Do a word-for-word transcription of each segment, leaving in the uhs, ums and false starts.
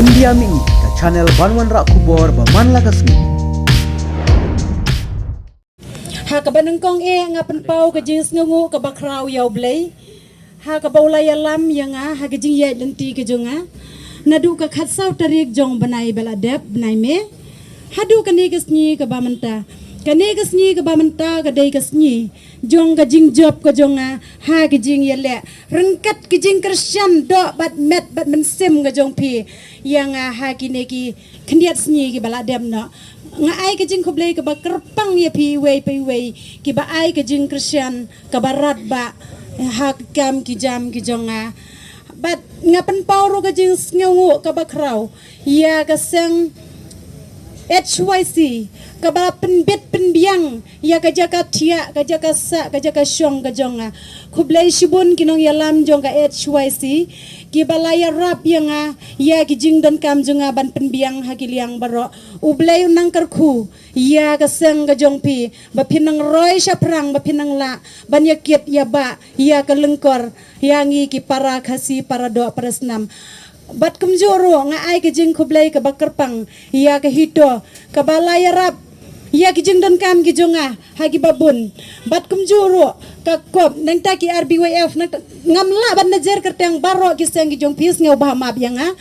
India Mini, ka channel ban wanrah khubor ba man la ka sngi. Ha kaba nyngkong eh nga pynpaw ka jingsngewnguh kaba khraw ïa U Blei. Ha kaba u la ïalam ïa nga ha ka jingïaid lynti ka jong nga. Naduh ka khatsaw tarik jong bnai ba la dep, bnai May. Haduh kane ka sngi kaba mynta. Kane ka sngi kaba mynta ka dei ka sngi jong ka jingjop ka jong nga ha ka jingïaleh ryngkat ka jingkyrshan doh bad met bad mynsiem ka jong phi ïa nga ha kine ki khyndiat sngi kiba la dep noh. Nga ai ka jingkhublei kaba kyrpang ïa phi iwei pa iwei kiba ai ka jingkyrshan kaba radbah ha ka kam ki jam ki jong nga. Bad nga pynpaw ruh ka jingsngewnguh kaba khraw ïa ka seng H Y C kaba pynbit pynbiang ïa ka jaka thiah, ka jaka sah, ka jaka shong ka jong nga. Khublei shibun ki nongïalam jong ka H Y C kiba la ïarap ïa nga ïa ki jingdonkam jong nga ban pynbiang ha ki liang baroh. U Blei un nang kyrkhu ïa ka seng ka jong phi ba phin nang roi shaphrang, ba phin nang lah ban ïakit ïabah ïa ka lyngkor ïa ngi ki para Khasi, para doh, para snam. Bad kumjuh ruh nga ai ka jingkhublei kaba kyrpang ïa ka HITO kaba la ïarap ïa ki jingdonkam ki jong nga ha kiba bun. Bad kumjuh ruh ka KOPP, nangta ki R B Y F, nangta ngam lah ban jer kyrteng baroh ki seng ki jong phi, sngewbha map ïa nga.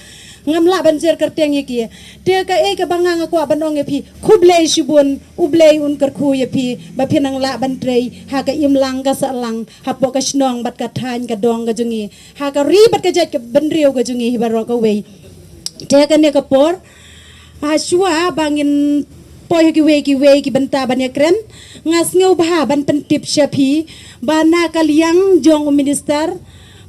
Ngam lah ban jer kyrteng ïa ki. Te kaei kaba nga nga kwah ban ong ïa phi, khublei shibun, U Blei un kyrkhu ïa phi ba phin nang lah ban trei ha ka imlang ka sahlang hapoh ka shnong bad ka thaiñ ka dong ka jong ngi, ha ka ri bad ka jaid ka bynriew ka jong ngi hi baroh kawei. Te kane ka por, ha shuwa ba ngin poi ha kiwei kiwei ki bynta ban ïakren, nga sngewbha ban pyntip sha phi ba na ka liang jong u minister,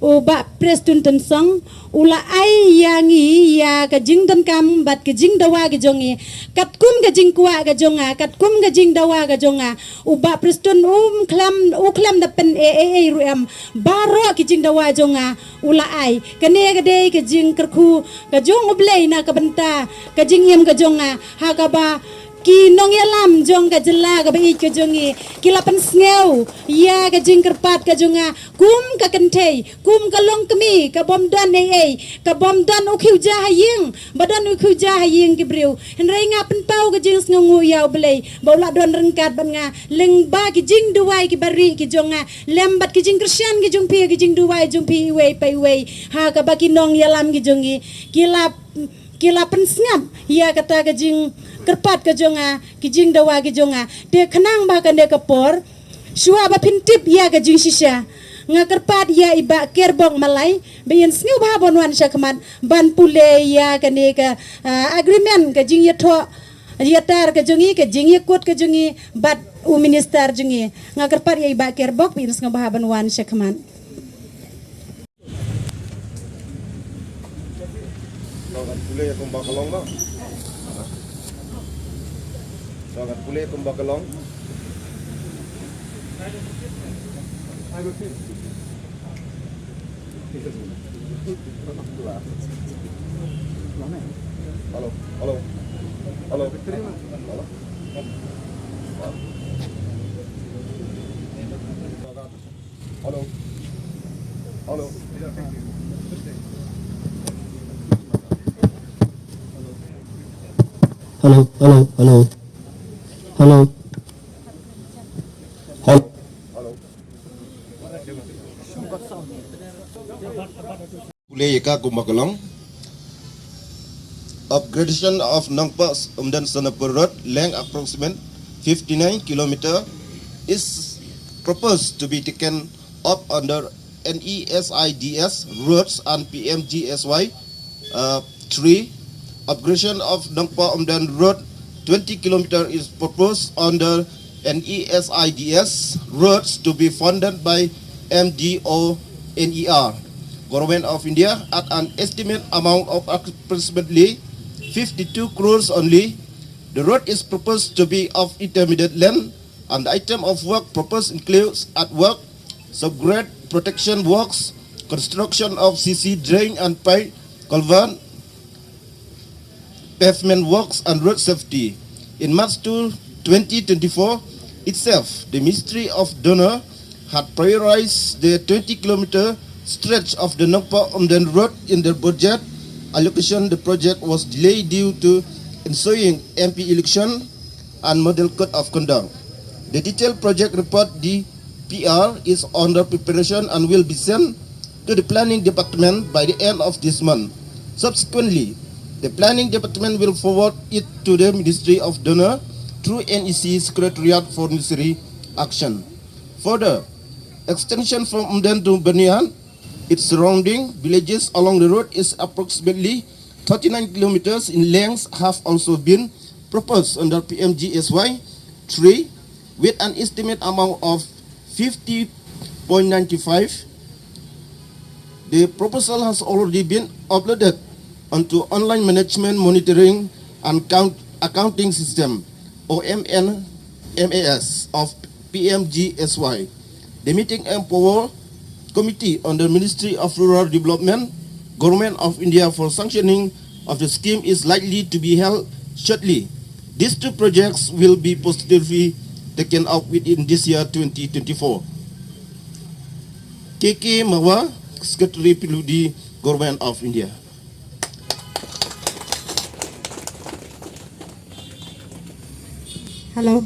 u Bah Prestone Tynsong, u la ai ïa ngi ïa ka jingdonkam bad ka jingdawa ka jong ngi. Katkum ka jingkwah ka jong nga, katkum ka jingdawa ka jong nga, u Bah Prestone um khlem, u khlem da pyn-e ei ei ruh em, baroh ki jingdawa jong nga u la ai. Kane ka dei ka jingkyrkhu ka jong U Blei na ka bynta ka jingim ka jong nga, ha kaba ki nongïalam jong ka jylla kaba ïeit ka jong ngi ki la pynsngew ïa ka jingkyrpad ka jong nga kum ka kynthei, kum ka longkmie ka bym don ei ei, ka bym don u khiew ja ha ïing, ba don u khiew ja ha ïing ki briew. Hynrei nga pynpaw ka jingsngewnguh ïa U Blei ba u la don ryngkat bad nga, lyngba ki jingduwai kiba rieh ki jong nga lem bad ki jingkyrshan ki jong phi, ki jingduwai jong phi iwei pa iwei, ha kaba ki nongïalam ki jong ngi ki la, ki la pynsngap ïa kata ka jingkyrpad ka jong nga, ki jingdawa ki jong nga. Te khnang ba kane ka por, shuwa ba phin tip ïa ka jingshisha, nga kyrpad ïa i Bah Kerbok Malai ba in sngewbha ban wan sha khmat ban pule ïa kane ka, ah, agreement, ka jingïathoh ïatar ka jong ngi, ka jingïakut ka jong ngi bad u minister jong ngi. Nga kyrpad ïa i Bah Kerbok ba in sngewbha ban wan sha khmat. Sa ngan pule kumba ka long, ma. Sa ngan pule kumba ka long. Hello, hello. Hello. Hello. Hello. Hello. Hello, hello, hello. Hello. Hello. Pule ïa ka kumba ka long. Upgradation of Nongpoh Umden Sonapur Road, length approximate fifty-nine kilometer, is proposed to be taken up under N E S I D S roads and P M G S Y, uh, three. Upgradation of Nongpoh Umden Road, twenty kilometer, is proposed under N E S I D S roads to be funded by M D O N E R, Government of India, at an estimate amount of approximately fifty-two crores only. The road is proposed to be of intermediate length, and the item of work proposed includes earthwork, subgrade protection works, construction of C C drain and pipe culvert, pavement works and road safety. In March two, twenty twenty-four itself, the Ministry of DoNER had prioritized the twenty kilometer stretch of the Nongpoh Umden Road in the budget allocation, the project was delayed due to ensuing M P election and model code of conduct. The detailed project report, D P R, is under preparation and will be sent to the planning department by the end of this month. Subsequently, the planning department will forward it to the Ministry of DoNER through N E C Secretariat for necessary action. Further, extension from Umden to Byrnihat, its surrounding villages along the road is approximately thirty-nine kilometers in length, have also been proposed under P M G S Y three with an estimate amount of fifty point nine five. The proposal has already been uploaded onto online management monitoring and count accounting system, O M N M A S, of P M G S Y. The meeting empower committee under Ministry of Rural Development, Government of India for sanctioning of the scheme is likely to be held shortly. These two projects will be positively taken up within this year, twenty twenty-four. K K Mawa, Secretary P W D, Government of India. Hello.